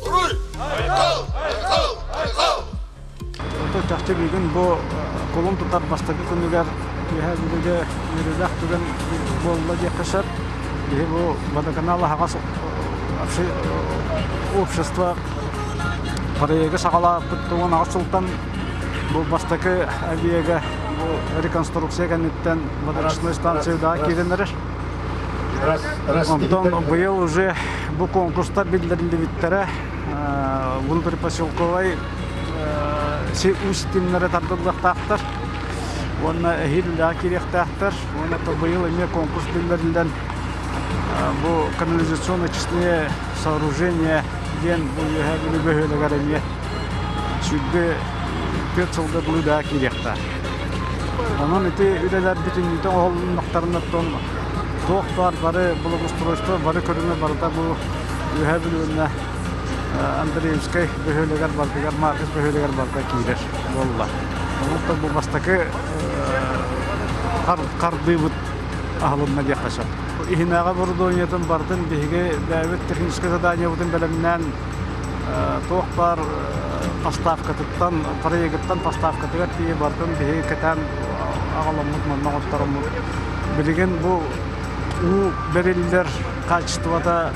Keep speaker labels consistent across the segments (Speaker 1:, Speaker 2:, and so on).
Speaker 1: Уруй! Айхал! Айхал! Айхал!
Speaker 2: Ото чахчы бүгүн бу кулун тутар бастакы күнүгэр Үөһээ Бүлүүгэ үөрүүлээх түгэн буолла диэххэ сөп. Биһи бу водоканал аһаҕас общество проегы саҕалаабыт 18 сылтан бу бастакы объега бу реконструкция кэнниттэн водоросной станция киирэн эрэр. Онтон быйыл уже бу конкурстар биллэриллибиттэрэ. Внутрипоселковай уу ситимнэрэ тардыллыахтаахтар уонна эһиил үлэҕэ киириэхтээхтэр. Уонна быйыл эмиэ конкурс биллэриллэн бу канализационно-очистные сооружения диэн бу Үөһээ Бүлүү бөһүөлэгэр эмиэ 24 сылга дылы үлэҕэ киириэхтээх. Онон ити үлэлэр бүтүннүүтэ оҥоһулуннахтарына туох баар бары благоустройство бары көрүҥэ барыта бу Үөһээ Бүлүү Андреевскай бөһүөлэгэр барытыгар Маркес бөһүөлэгэр барыта киирэр буолла. Онон бу бастакы хардыыбыт аһылынна диэххэ сөп. Иһинээҕи оборудованиетын барытын биһиги бэйэбит техническэй заданиебытын бэлэмнээн туох баар поставкатыттан, проегыттан поставкатыгар тиийэ барытын биһиги кэтээн аҕаламмыт, манна оҥоттороммут. Билигин бу уу бэриллэр хаачыстыбата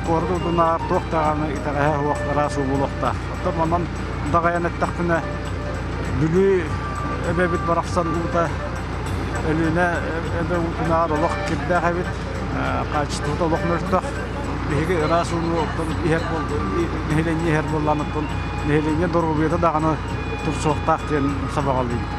Speaker 2: куорат удунаар туох даҕаны итэҕэһэ суох ыраас уу буолуохтаах. Оттон онон даҕайан эттэхпинэ, Бүлүү эбэбит барахсан уута Өлүөнэ эбэ уутунааҕар олох кирдээх эбит, хаачыстыбата олох мөлтөх. Биһиги ыраас ууну оттон иһэр нэһилиэнньэ иһэр буоллаан оттон нэһилиэнньэ доруобуйата даҕаны тупсуохтаах диэн сабаҕалыыбыт.